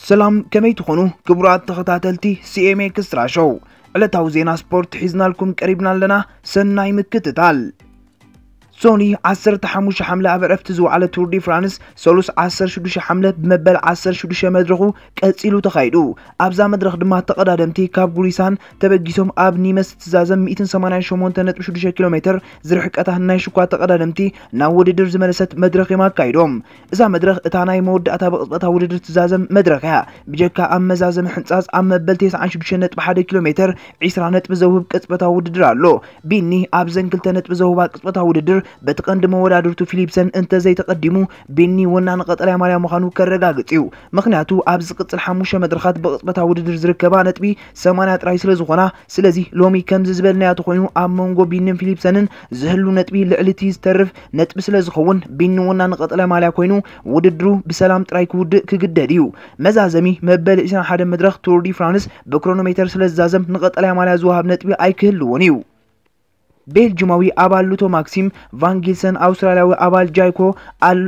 ሰላም፣ ከመይ ትኾኑ ክቡራት ተኸታተልቲ C M Extra Show? ዕለታዊ ዜና ስፖርት ሒዝናልኩም ቀሪብና ኣለና። ሰናይ ምክትታል። ሶኒ ዓሰርተ ሓሙሽተ ሓምለ ኣብ ዕረፍቲ ዝወዓለ ቱር ዲ ፍራንስ ሰሉስ ዓሰርተ ሽዱሽተ ሓምለ ብመበል ዓሰርተ ሽዱሽተ መድረኹ ቀጺሉ ተኻይዱ። ኣብዛ መድረኽ ድማ ተቐዳደምቲ ካብ ጉሪሳን ተበጊሶም ኣብ ኒመስ ትዛዘም ሚእትን ሰማንያን ሸሞንተ ነጥቢ ሽዱሽተ ኪሎ ሜትር ዝርሕቀታ ናይ ሽኳ ተቐዳደምቲ ናብ ውድድር ዝመለሰት መድረኽ እዮም ኣካይዶም። እዛ መድረኽ እታ ናይ መወዳእታ ብቕጽበታ ውድድር ትዛዘም መድረኽ እያ። ብጀካ ኣብ መዛዘሚ ሕንጻጽ ኣብ መበል ተስዓን ሽዱሽተን ነጥቢ ሓደ ኪሎ ሜትር ዒስራ ነጥቢ ዘውህብ ቅጽበታዊ ውድድር ኣሎ። ቢኒ ኣብዘን ክልተ ነጥቢ ዘውህባ ቅጽበታዊ ውድድር በቲ ቀንዲ መወዳድርቱ ፊሊፕሰን እንተዘይተቐዲሙ፣ ቢኒ ወናኒ ቀጠልያ ማልያ ምዃኑ ከረጋግጽ እዩ። ምኽንያቱ ኣብ ዝቕጽል ሓሙሽተ መድረኻት ብቕጽበታዊ ውድድር ዝርከባ ነጥቢ ሰማንያ ጥራይ ስለ ዝኾና፣ ስለዚ ሎሚ ከምዚ ዝበልናዮ ተኾይኑ ኣብ መንጎ ቢንን ፊሊፕሰንን ዝህሉ ነጥቢ ልዕሊ እቲ ዝተርፍ ነጥቢ ስለ ዝኸውን፣ ቢኒ ወናኒ ቀጠልያ ማልያ ኮይኑ ውድድሩ ብሰላም ጥራይ ክውድእ ክግደድ እዩ። መዛዘሚ መበል ዕስራን ሓደን መድረኽ ቱር ዲ ፍራንስ ብክሮኖሜተር ስለ ዝዛዘም ንቐጠልያ ማልያ ዝወሃብ ነጥቢ ኣይክህልዎን እዩ። ቤልጅማዊ ኣባል ሉቶ ማክሲም ቫን ጊልሰን፣ ኣውስትራልያዊ ኣባል ጃይኮ ኣል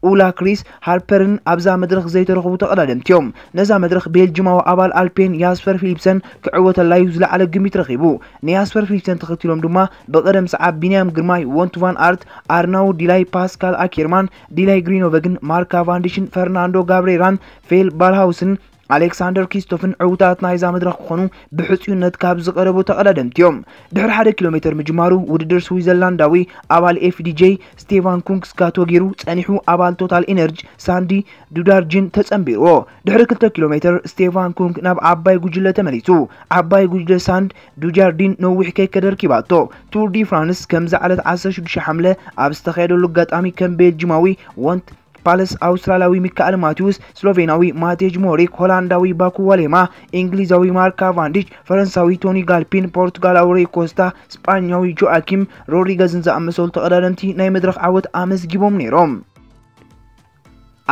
ኡላ ክሪስ ሃርፐርን ኣብዛ መድረኽ ዘይተረኽቡ ተቐዳደምቲ እዮም። ነዛ መድረኽ ቤልጅማዊ ኣባል ኣልፔን ያስፐር ፊሊፕሰን ክዕወተላ እዩ ዝለዓለ ግምት ረኺቡ። ንያስፐር ፊሊፕሰን ተኸቲሎም ድማ ብቐደም ሰዓብ ቢንያም ግርማይ፣ ወንቱ ቫን ኣርት፣ ኣርናው ዲላይ፣ ፓስካል ኣኬርማን፣ ዲላይ ግሪኖቨግን፣ ማርካ ቫንዲሽን፣ ፈርናንዶ ጋብሬራን፣ ፌል ባልሃውስን ኣሌክሳንደር ክሪስቶፍን ዕውታት ናይዛ መድረኽ ክኾኑ ብሕጽዩነት ካብ ዝቐረቡ ተቐዳደምቲ እዮም። ድሕሪ ሓደ ኪሎ ሜትር ምጅማሩ ውድድር ስዊዘርላንዳዊ ኣባል F D J ስቴቫን ኩንግ ስካቶ ገይሩ ጸኒሑ ኣባል ቶታል ኢነርጂ ሳንዲ ዱዳርጅን ተጸንቢርዎ። ድሕሪ ክልተ ኪሎ ሜትር ስቴቫን ኩንግ ናብ ዓባይ ጉጅለ ተመሊሱ። ዓባይ ጉጅለ ሳንድ ዱጃርዲን ነዊሕ ከይከደ ርኪባቶ። ቱር ዲ ፍራንስ ከምዚ ዕለት ዓሰርተ ሽዱሽተ ሓምለ ኣብ ዝተኻየደሉ ኣጋጣሚ ከም ቤልጅማዊ ወንት ፓለስ፣ ኣውስትራልያዊ ሚካኤል ማቲውስ፣ ስሎቬናዊ ማቴጅ ሞሪክ፣ ሆላንዳዊ ባኩ ዋሌማ፣ እንግሊዛዊ ማርካ ቫንዲች፣ ፈረንሳዊ ቶኒ ጋልፒን፣ ፖርቱጋላዊ ሩይ ኮስታ፣ ስጳኛዊ ጆኣኪም ሮድሪገዝን ዝኣመሰሉ ተቐዳደምቲ ናይ መድረኽ ዓወት ኣመዝጊቦም ነይሮም።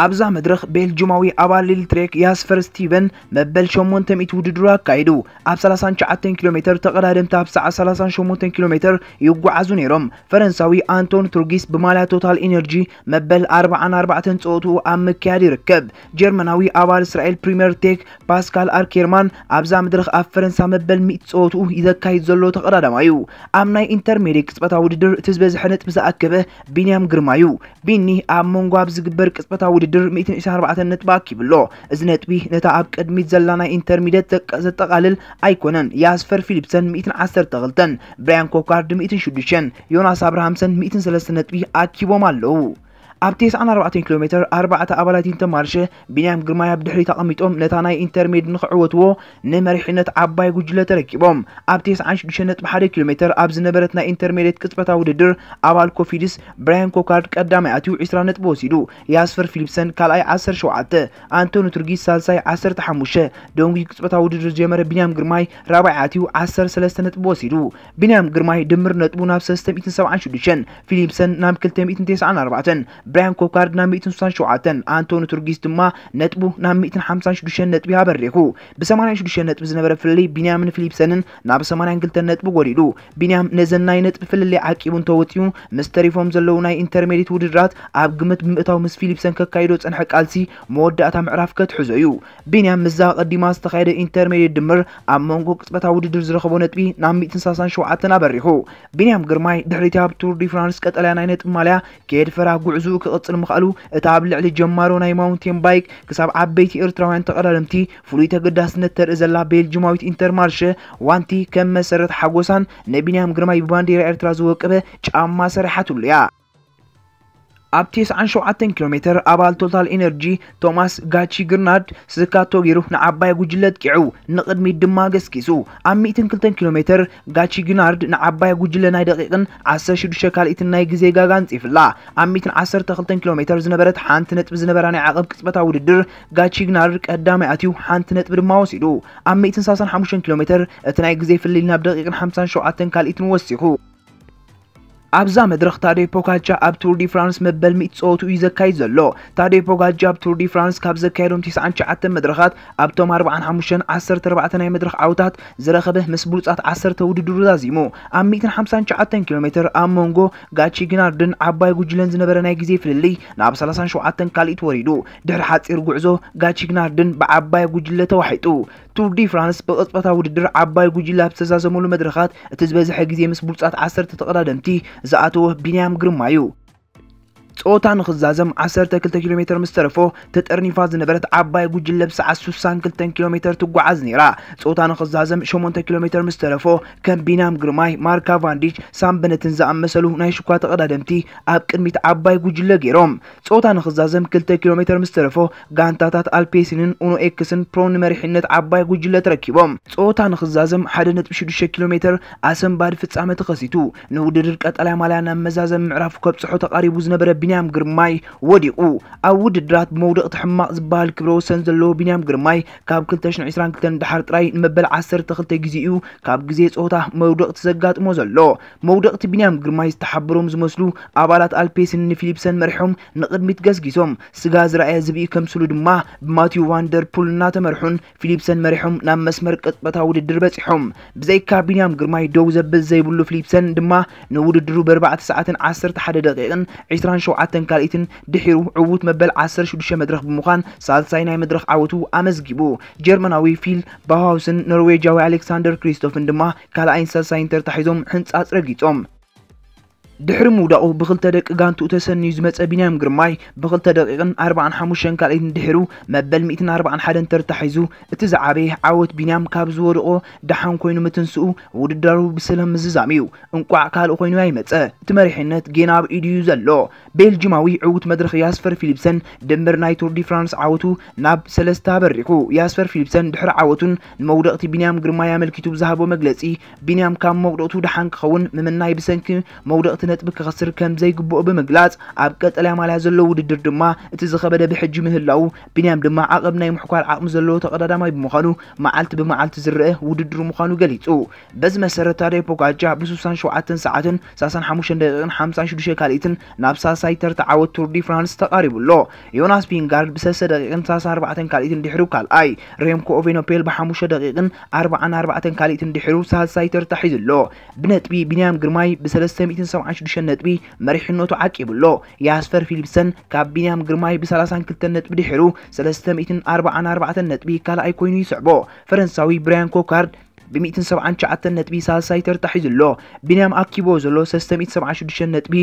ኣብዛ መድረኽ ቤልጅማዊ ኣባል ሊል ትሬክ ያስፐር ስቲቨን መበል ሸሞንተ ሚእቲ ውድድሩ ኣካይዱ። ኣብ ሰላሳን ትሽዓተን ኪሎ ሜትር ተቐዳደምቲ ኣብ ሰዓት ሰላሳን ሸሞንተን ኪሎ ሜትር ይጓዓዙ ነይሮም። ፈረንሳዊ ኣንቶን ቱርጊስ ብማልያ ቶታል ኢነርጂ መበል ኣርባዓን ኣርባዕተን ጸወትኡ ኣብ ምክያድ ይርከብ። ጀርመናዊ ኣባል እስራኤል ፕሪምየር ቴክ ፓስካል ኣርኬርማን ኣብዛ መድረኽ ኣብ ፈረንሳ መበል ሚእቲ ጸወትኡ ዘካይድ ዘሎ ተቐዳዳማይ እዩ። ኣብ ናይ ኢንተርሜድየት ቅጽበታዊ ውድድር እቲ ዝበዝሐ ነጥቢ ዝኣከበ ቢንያም ግርማ እዩ። ቢኒ ኣብ መንጎ ኣብ ዝግበር ቅጽበታዊ ውድድር ሚእትን ዕስራን ኣርባዕተን ነጥቢ ኣኪቡ ኣሎ። እዚ ነጥቢ ነታ ኣብ ቅድሚት ዘላ ናይ ኢንተርሜድየት ዘጠቓልል ኣይኮነን። ያስፐር ፊሊፕሰን ሚእትን ዓሰርተ ክልተን፣ ብራያን ኮካርድ ሚእትን ሽዱሽተን፣ ዮናስ ኣብርሃምሰን ሚእትን ሰለስተ ነጥቢ ኣኪቦም ኣለዉ። ኣብ ተስዓን ኣርባዕተን ኪሎ ሜትር ኣርባዕተ ኣባላት ኢንተርማርሸ ቢንያም ግርማይ ኣብ ድሕሪት ኣቐሚጦም ነታ ናይ ኢንተርሜድ ንኽዕወትዎ ንመሪሕነት ዓባይ ጉጅለ ተረኪቦም። ኣብ ተስዓን ሽዱሽተን ነጥቢ ሓደ ኪሎ ሜትር ኣብ ዝነበረት ናይ ኢንተርሜድየት ቅጽበታዊ ውድድር ኣባል ኮፊድስ ብራያን ኮካርድ ቀዳማይ ኣትዩ ዕስራ ነጥቢ ወሲዱ። ያስፐር ፊሊፕሰን ካልኣይ ዓሰርተ ሸውዓተ፣ ኣንቶኒ ቱርጊስ ሳልሳይ ዓሰርተ ሓሙሽተ። ደንጉዩ ቅጽበታዊ ውድድር ዝጀመረ ቢንያም ግርማይ ራብዓይ ኣትዩ ዓሰርተ ሰለስተ ነጥቢ ወሲዱ። ቢንያም ግርማይ ድምር ነጥቡ ናብ ሰለስተ ሚእትን ሰብዓን ሽዱሽተን፣ ፊሊፕሰን ናብ ክልተ ሚእትን ተስዓን ኣርባዕተን፣ ብራያን ኮካርድ ናብ ሚእትን ስሳን ሸውዓተን፣ ኣንቶኒ ቱርጊስ ድማ ነጥቡ ናብ ሚእትን ሓምሳን ሽዱሽተን ነጥቢ ኣበሪኹ። ብሰማንያን ሽዱሽተን ነጥቢ ዝነበረ ፍልልይ ቢንያምን ፊሊፕሰንን ናብ ሰማንያን ክልተን ነጥቢ ጎዲሉ። ቢንያም ነዘን ናይ ነጥቢ ፍልልይ ዓቂቡ እንተወጺኡ፣ ምስ ተሪፎም ዘለዉ ናይ ኢንተርሜድየት ውድድራት ኣብ ግምት ብምእታው ምስ ፊሊፕሰን ከካይዶ ዝጸንሐ ቃልሲ መወዳእታ ምዕራፍ ከትሕዞ እዩ። ቢንያም ምስዛ ቀዲማ ዝተኻየደ ኢንተርሜድየት ድምር ኣብ መንጎ ቅጽበታዊ ውድድር ዝረኸቦ ነጥቢ ናብ ሚእትን ሰላሳን ሸውዓተን ኣበሪኹ። ቢንያም ግርማይ ድሕሪቲ ኣብ ቱር ዲ ፍራንስ ቀጠልያ ናይ ነጥቢ ማልያ ከየድፈራ ጉዕዝኡ ክቕጽል ምኽኣሉ፣ እቲ ኣብ ልዕሊ ጀማሮ ናይ ማውንቴን ባይክ ክሳብ ዓበይቲ ኤርትራውያን ተቐዳደምቲ ፍሉይ ተገዳስነት ተርኢ ዘላ ቤልጅማዊት ኢንተርማርሸ ዋንቲ ከም መሰረት ሓጎሳን ንቢንያም ግርማይ ብባንዴራ ኤርትራ ዝወቀበ ጫማ ሰሪሓትሉ እያ። ኣብ ተስዓን ሸውዓተን ኪሎ ሜትር ኣባል ቶታል ኢነርጂ ቶማስ ጋቺ ግርናድ ስካቶ ገይሩ ንዓባይ ጉጅለ ኣጥቂዑ ንቕድሚት ድማ ገስጊሱ። ኣብ ሚእትን ክልተን ኪሎ ሜትር ጋቺ ግርናድ ንዓባይ ጉጅለ ናይ ደቂቕን ዓሰርተ ሽዱሽተ ካልኢትን ናይ ግዜ ጋጋ ኣንጺፍላ። ኣብ ሚእትን ዓሰርተ ክልተን ኪሎ ሜትር ዝነበረት ሓንቲ ነጥቢ ዝነበራ ናይ ዓቐብ ቅጽበታዊ ውድድር ጋቺ ግርናድ ቀዳማይ ኣትዩ ሓንቲ ነጥቢ ድማ ወሲዱ። ኣብ ሚእትን ሰላሳን ሓሙሽተን ኪሎ ሜትር እቲ ናይ ግዜ ፍልልይ ናብ ደቂቕን ሓምሳን ሸውዓተን ካልኢትን ወሲኹ። ኣብዛ መድረኽ ታዴ ፖጋቻ ኣብ ቱር ዲ ፍራንስ መበል ሚእቲ ጸወቱ እዩ ዘካይድ ዘሎ። ታዴ ፖጋቻ ኣብ ቱር ዲ ፍራንስ ካብ ዘካየዶም ትስዓን ትሽዓተን መድረኻት ኣብቶም ኣርባዓን ሓሙሽተን ዓሰርተ ኣርባዕተ ናይ መድረኽ ዓወታት ዝረኸበ ምስ ብሉጻት ዓሰርተ ውድድሩ ዛዚሙ። ኣብ ሚእትን ሓምሳን ትሽዓተን ኪሎ ሜትር ኣብ መንጎ ጋቺግናርድን ዓባይ ጉጅለን ዝነበረ ናይ ግዜ ፍልልይ ናብ ሰላሳን ሸውዓተን ካልኢት ወሪዱ። ድሕሪ ሓጺር ጉዕዞ ጋቺግናርድን ብዓባይ ጉጅለ ተዋሒጡ። ቱር ዲ ፍራንስ ብቕጽበታዊ ውድድር ዓባይ ጉጅለ ኣብ ዝተዛዘመሉ መድረኻት እቲ ዝበዝሐ ግዜ ምስ ብሉጻት ዓሰርተ ተቐዳደምቲ ዝኣተወ ቢንያም ግርማ እዩ። ጸወታ ንኽዛዘም ዓሰርተ ክልተ ኪሎ ሜትር ምስ ተረፎ ተጠርኒፋ ዝነበረት ዓባይ ጉጅለ ብሰዓት ስሳን ክልተን ኪሎ ሜትር ትጓዓዝ ነይራ። ጸወታ ንኽዛዘም ሸሞንተ ኪሎ ሜትር ምስ ተረፎ ከም ቢንያም ግርማይ፣ ማርክ ካቫንዲች፣ ሳም በነትን ዝኣመሰሉ ናይ ሽኳ ተቐዳደምቲ ኣብ ቅድሚት ዓባይ ጉጅለ ገይሮም። ጸወታ ንኽዛዘም ክልተ ኪሎ ሜትር ምስ ተረፎ ጋንታታት ኣልፔሲንን ኡኖ ኤክስን ፕሮን ንመሪሕነት ዓባይ ጉጅለ ተረኪቦም። ጸወታ ንኽዛዘም ሓደ ነጥቢ ሽዱሽተ ኪሎ ሜትር ኣሰንባዲ ፍጻመ ተኸሲቱ። ንውድድር ቀጠልያ ማልያ ናብ መዛዘሚ ምዕራፉ ከብጽሖ ተቓሪቡ ዝነበረ ቢንያም ግርማይ ወዲቑ። ኣብ ውድድራት ብመውደቕቲ ሕማቕ ዝበሃል ክብረ ወሰን ዘለዎ ቢንያም ግርማይ ካብ ክልተ ሽሕን ዕስራን ክልተን ደሓር ጥራይ ንመበል ዓሰርተ ክልተ ግዜ እዩ ካብ ግዜ ጸወታ መውደቕቲ ዘጋጥሞ ዘሎ። መውደቕቲ ቢንያም ግርማይ ዝተሓበሮም ዝመስሉ ኣባላት ኣልፔሲን ንፊሊፕሰን መሪሖም ንቕድሚት ገስጊሶም። ስጋ ዝረኣየ ዝብኢ ከምስሉ ድማ ብማቲው ቫንደር ፑል እናተመርሑን ፊሊፕሰን መሪሖም ናብ መስመር ቅጽበታዊ ውድድር በጺሖም። ብዘይካ ቢንያም ግርማይ ደው ዘብል ዘይብሉ ፊሊፕሰን ድማ ንውድድሩ ብኣርባዕተ ሰዓትን ዓሰርተ ሓደ ደቂቕን ዕስራን ሸውዓተን ካልኢትን ድሒሩ ዕዉት መበል ዓሰርተ ሽዱሽተ መድረኽ ብምዃን ሳልሳይ ናይ መድረኽ ዓወቱ ኣመዝጊቡ። ጀርመናዊ ፊል ባውሃውስን ኖርዌጃዊ ኣሌክሳንደር ክሪስቶፍን ድማ ካልኣይን ሳልሳይን ተርታሒዞም ሕንጻጽ ረጊጾም። ድሕሪ ምውዳቑ ብኽልተ ደቂ ጋንትኡ ተሰንዩ ዝመጸ ቢንያም ግርማይ ብኽልተ ደቂቕን ኣርባዓን ሓሙሽተን ካልኢትን ድሒሩ መበል ሚእትን ኣርባዓን ሓደን ተርታሒዙ። እቲ ዝዓበየ ዓወት ቢንያም ካብ ዝወደቖ ደሓን ኮይኑ ምትንስኡ ውድድሩ ብሰላም ምዝዛም እዩ። እንቋዕ ካልእ ኮይኑ ኣይመጸ። እቲ መሪሕነት ጌና ኣብ ኢዱ እዩ ዘሎ። ቤልጂማዊ ዕዉት መድረኽ ያስፐር ፊሊፕሰን ድምር ናይ ቱር ዲ ፍራንስ ዓወቱ ናብ ሰለስተ ኣበሪኹ። ያስፐር ፊሊፕሰን ድሕሪ ዓወቱን ንመውደቕቲ ቢንያም ግርማይ ኣመልኪቱ ብዝሃቦ መግለጺ፣ ቢንያም ካብ መውደቕቱ ደሓን ክኸውን ምምናይ ብሰንኪ መውደቕቲ ነጥቢ ክኸስር ከም ዘይግብኦ ብምግላጽ፣ ኣብ ቀጠልያ ማልያ ዘሎ ውድድር ድማ እቲ ዝኸበደ ብሕጂ ምህላዉ፣ ቢንያም ድማ ዓቐብ ናይ ምሕኳር ዓቕሚ ዘለዎ ተቐዳዳማይ ብምዃኑ መዓልቲ ብመዓልቲ ዝረአ ውድድሩ ምዃኑ ገሊጹ። በዚ መሰረት ታዴ ፖጋቻ ብ ስሳን ሸውዓተን ሰዓትን ሰላሳን ሓሙሽተን ደቂቕን ሓምሳን ሽዱሽተ ካልኢትን ናብ ሳልሳይ ተርታ ዓወት ቱር ዲ ፍራንስ ተቓሪቡ ኣሎ። ዮናስ ቪንጋርድ ብ ሰለስተ ደቂቕን ሰላሳን ኣርባዕተን ካልኢትን ድሕሩ ካልኣይ፣ ሬምኮ ኦቬኖፔል ብ ሓሙሽተ ደቂቕን ኣርባዓን ኣርባዕተን ካልኢትን ድሕሩ ሳልሳይ ተርታ ሒዙ ኣሎ። ብነጥቢ ቢንያም ግርማይ ብ ሰለስተ ሚእትን ሰብዓን ሽዱሽተን ነጥቢ መሪሕነቱ ዓቂቡ ኣሎ። ያስፐር ፊሊፕሰን ካብ ቢንያም ግርማይ ብ ሰላሳን ክልተን ነጥቢ ድሕሩ ሰለስተ ሚእትን ኣርባዓን ኣርባዕተን ነጥቢ ካልኣይ ኮይኑ ይስዕቦ። ፈረንሳዊ ብራያን ኮካርድ ብ ሚእትን ሰብዓን ትሽዓተን ነጥቢ ሳልሳይ ተርታ ሒዙ ኣሎ። ቢንያም ኣኪብዎ ዘሎ ሰለስተ ሚእትን ሰብዓን ሽዱሽተን ነጥቢ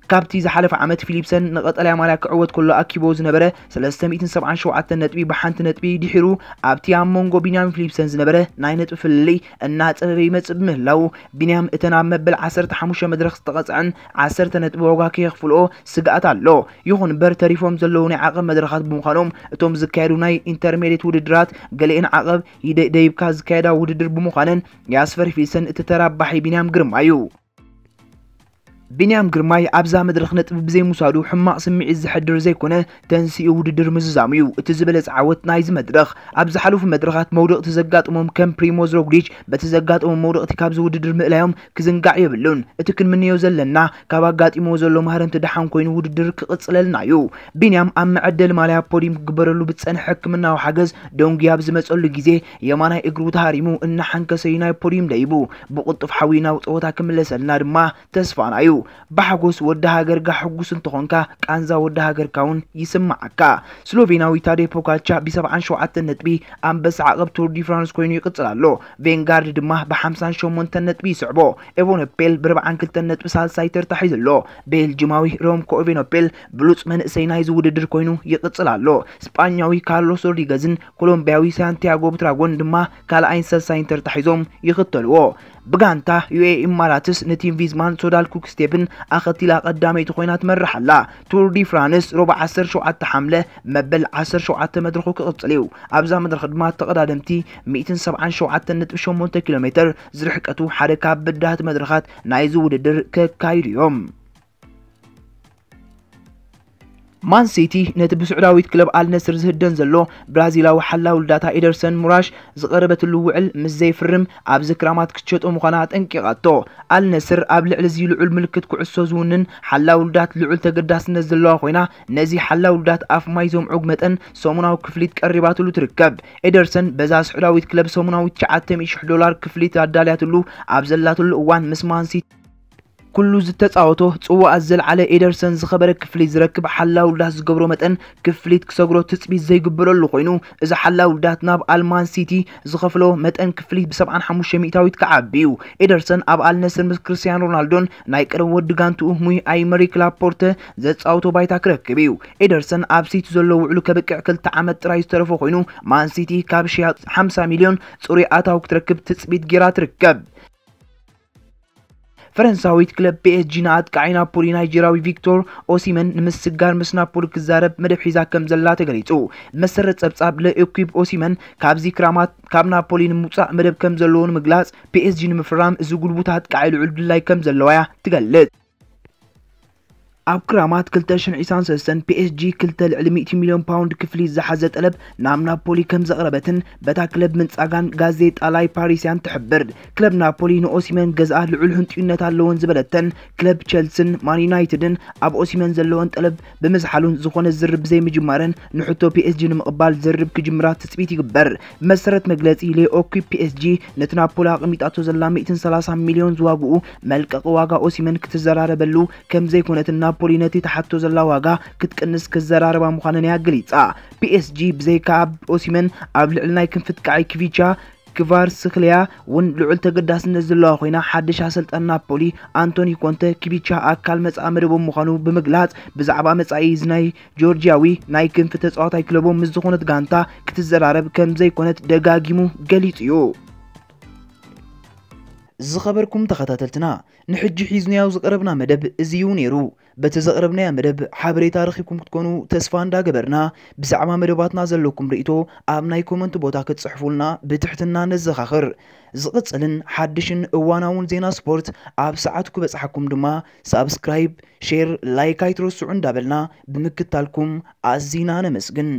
ካብቲ ዝሓለፈ ዓመት ፊሊፕሰን ንቐጠልያ ማልያ ክዕወት ከሎ ኣኪብዎ ዝነበረ ሰለስተ ሚእትን ሰብዓን ሸውዓተን ነጥቢ ብሓንቲ ነጥቢ ድሒሩ ኣብቲ ኣብ መንጎ ቢንያም ፊሊፕሰን ዝነበረ ናይ ነጥቢ ፍልልይ እናጸበበ ይመጽእ ብምህላዉ ቢንያም እተን ኣብ መበል ዓሰርተ ሓሙሽተ መድረኽ ዝተቐጽዐን ዓሰርተ ነጥቢ ዋጋ ከየኽፍልኦ ስግኣት ኣሎ። ይኹን እምበር ተሪፎም ዘለዉ ናይ ዓቐብ መድረኻት ብምዃኖም እቶም ዝካየዱ ናይ ኢንተርሜድየት ውድድራት ገሊአን ዓቐብ ይደ- ደይብካ ዝካየዳ ውድድር ብምዃነን ያስፐር ፊሊፕሰን እቲ ተራባሒ ቢንያም ግርማ እዩ። ቢንያም ግርማይ ኣብዛ መድረኽ ነጥቢ ብዘይምውሳዱ ሕማቕ ስምዒት ዘሕድር ዘይኮነ ተንሲኡ ውድድር ምዝዛሙ እዩ እቲ ዝበለጸ ዓወት ናይዚ መድረኽ። ኣብ ዝሓለፉ መድረኻት መውደቕቲ ዘጋጥሞም ከም ፕሪሞዝ ሮግሊች በቲ ዘጋጠሞም መውደቕቲ ካብዚ ውድድር ምእላዮም ክዝንጋዕ የብሉን። እቲ ክንምንዮ ዘለና ካብ ኣጋጢምዎ ዘሎ ማህረምቲ ደሓን ኮይኑ ውድድር ክቕጽለልና እዩ። ቢንያም ኣብ መዐደሊ ማልያ ፖዲም ክግበረሉ ብዝጸንሐ ሕክምናዊ ሓገዝ ደንጉዩ ኣብ ዝመጸሉ ግዜ የማናይ እግሩ ተሃሪሙ እናሓንከሰ እዩ ናብ ፖዲም ደይቡ። ብቕልጡፍ ሓውዩ ናብ ጸወታ ክምለሰልና ድማ ተስፋና እዩ። ብሓጎስ ወዲ ሃገርካ ሕጉስ እንተኾንካ ቃንዛ ወዲ ሃገርካ እውን ይስምዓካ። ስሎቬናዊ ታዴ ፖጋቻ ብ ሰብዓን ሸውዓተን ነጥቢ ኣንበሳ ዓቐብ ቱር ዲ ፍራንስ ኮይኑ ይቕጽል ኣሎ። ቬንጋርድ ድማ ብ ሓምሳን ሸሞንተን ነጥቢ ይስዕቦ። ኤቨነፔል ብ ኣርባዓን ክልተን ነጥቢ ሳልሳይ ተርታ ሒዙ ኣሎ። ቤልጂማዊ ሮምኮ ኤቨነፔል ብሉጽ መንእሰይ ናይዚ ውድድር ኮይኑ ይቕጽል ኣሎ። ስጳኛዊ ካርሎስ ሮድሪገዝን ኮሎምቢያዊ ሳንቲያጎ ብትራጎን ድማ ካልኣይን ሳልሳይን ተርታ ሒዞም ይኽተልዎ። ብጋንታ ዩኤኢ ኢማራትስ ንቲም ቪዝማን ሶዳል ኩክስቴፕን ኣኸቲላ ቀዳመይቲ ኮይና ትመርሕ ኣላ። ቱር ዲ ፍራንስ ሮባ ዓሰርተ ሸውዓተ ሓምለ መበል ዓሰርተ ሸውዓተ መድረኹ ክቕጽል እዩ። ኣብዛ መድረኽ ድማ ተቐዳደምቲ ሚእትን ሰብዓን ሸውዓተን ነጥቢ ሸሞንተ ኪሎ ሜትር ዝርሕቀቱ ሓደ ካብ በዳህቲ መድረኻት ናይዚ ውድድር ከካይዱ እዮም። ማን ሲቲ ነቲ ብስዑዳዊት ክለብ ኣልነስር ዝህደን ዘሎ ብራዚላዊ ሓላዊ ልዳታ ኤደርሰን ሙራሽ ዝቐረበትሉ ውዕል ምስ ዘይፍርም ኣብዚ ክራማት ክትሸጦ ምዃና ኣጠንቂቓቶ። ኣልነስር ኣብ ልዕሊ እዚ ልዑል ምልክት ኩዕሶ ዝውንን ሓላዊ ልዳት ልዑል ተገዳስነት ዘለዋ ኮይና፣ ነዚ ሓላዊ ልዳት ኣፍ ማይ ዘምዑግ መጠን ሰሙናዊ ክፍሊት ቀሪባትሉ ትርከብ። ኤደርሰን በዛ ስዑዳዊት ክለብ ሰሙናዊ ትሽዓተ ሚእቲ ሽሕ ዶላር ክፍሊት ኣዳልያትሉ ኣብ ዘላትሉ እዋን፣ ምስ ማን ሲቲ ኩሉ ዝተጻወቶ ጽዋኣ ዝለዓለ ኤደርሰን ዝኸበረ ክፍሊት ዝረክብ ሓላዊ ልዳት ዝገብሮ መጠን ክፍሊት ክሰግሮ ትጽቢት ዘይግበረሉ ኮይኑ፣ እዚ ሓላዊ ልዳት ናብ ኣልማን ሲቲ ዝኸፍሎ መጠን ክፍሊት ብ75 ሚእታዊት ክዓቢ እዩ። ኤደርሰን ኣብ ኣልነስር ምስ ክርስቲያኖ ሮናልዶን ናይ ቀደም ወዲ ጋንትኡ ሙይ ኣይመሪክ ላፖርተ ዘጻውቶ ባይታ ክረክብ እዩ። ኤደርሰን ኣብ ሲቲ ዘሎ ውዕሉ ከብቅዕ ክልተ ዓመት ጥራይ ዝተረፎ ኮይኑ፣ ማን ሲቲ ካብ ሽያጥ ሓምሳ ሚልዮን ጽሩይ ኣታዊ ክትረክብ ትጽቢት ጌራ ትርከብ። ፈረንሳዊት ክለብ ፒ ኤስ ጂ ንኣጥቃዒ ናፖሊ ናይጀርያዊ ቪክቶር ኦሲመን ንምስጋር ምስ ናፖሊ ክዛረብ መደብ ሒዛ ከም ዘላ ተገሊጹ። ብመሰረት ጸብጻብ ለኤኩፕ፣ ኦሲመን ካብዚ ክራማት ካብ ናፖሊ ንምውጻእ መደብ ከም ዘለዎ ንምግላጽ፣ ፒ ኤስ ጂ ንምፍራም እዚ ጉልቡት ኣጥቃዒ ልዑል ድላይ ከም ዘለዋ እያ ትገልጽ። ኣብ ክራማት ክልተ ሽሕን ዕስራን ሰለስተን ፒ ኤስ ጂ ክልተ ልዕሊ ሚእቲ ሚልዮን ፓውንድ ክፍሊት ዝሓዘ ጠለብ ናብ ናፖሊ ከም ዘቕረበትን በታ ክለብ ምንጻጋን ጋዜጣ ላይ ፓሪስያን ትሕብር። ክለብ ናፖሊ ንኦሲመን ገዝኣ ልዑል ህንጥዩነት ኣለዎን ዝበለተን ክለብ ቸልስን ማን ዩናይትድን ኣብ ኦሲመን ዘለወን ጠለብ ብምዝሓሉን ዝኾነ ዝርብ ዘይምጅማረን ንሕቶ ፒ ኤስ ጂ ንምቕባል ዝርብ ክጅምራ ትጽቢት ይግበር። ብመሰረት መግለጺ ሌኦኩፕ፣ ፒ ኤስ ጂ ነቲ ናፖሊ ኣቐሚጣቶ ዘላ ሚእትን ሰላሳን ሚልዮን ዝዋግኡ መልቀቒ ዋጋ ኦሲመን ክትዘራረበሉ ከም ዘይኮነትን ናፖሊ ነቲ ትሓቶ ዘላ ዋጋ ክትቅንስ ክዘራረባ ምዃነን እያ ገሊጻ። ፒ ኤስ ጂ ብዘይካ ኣብ ኦሲመን ኣብ ልዕሊ ናይ ክንፊ ጥቃዒ ክቪቻ ክቫራትስኬሊያ እውን ልዑል ተገዳስነት ዘለዋ ኮይና፣ ሓድሽ ኣሰልጣኒ ናፖሊ ኣንቶኒ ኮንተ ክቪቻ ኣካል መጻኢ መደቦም ምዃኑ ብምግላጽ፣ ብዛዕባ መጻኢ እዚ ናይ ጆርጂያዊ ናይ ክንፊ ተጻዋታይ ክለቦም ምስ ዝኾነት ጋንታ ክትዘራረብ ከም ዘይኮነት ደጋጊሙ ገሊጹ እዩ። ዝኸበርኩም ተኸታተልትና፣ ንሕጂ ሒዝናዮ ዝቐረብና መደብ እዚ እዩ ነይሩ። በቲ ዘቕረብናዮ መደብ ሓበሬታ ረኺብኩም ክትኮኑ ተስፋ እንዳገበርና፣ ብዛዕባ መደባትና ዘለኩም ርእይቶ ኣብ ናይ ኮመንት ቦታ ክትጽሕፉልና ብትሕትና ነዘኻኽር። ዝቕጽልን ሓድሽን እዋናውን ዜና ስፖርት ኣብ ሰዓቱ ክበጽሓኩም ድማ ሳብስክራይብ፣ ሼር፣ ላይክ ኣይትረስዑ እንዳበልና ብምክታልኩም ኣዚና ነመስግን።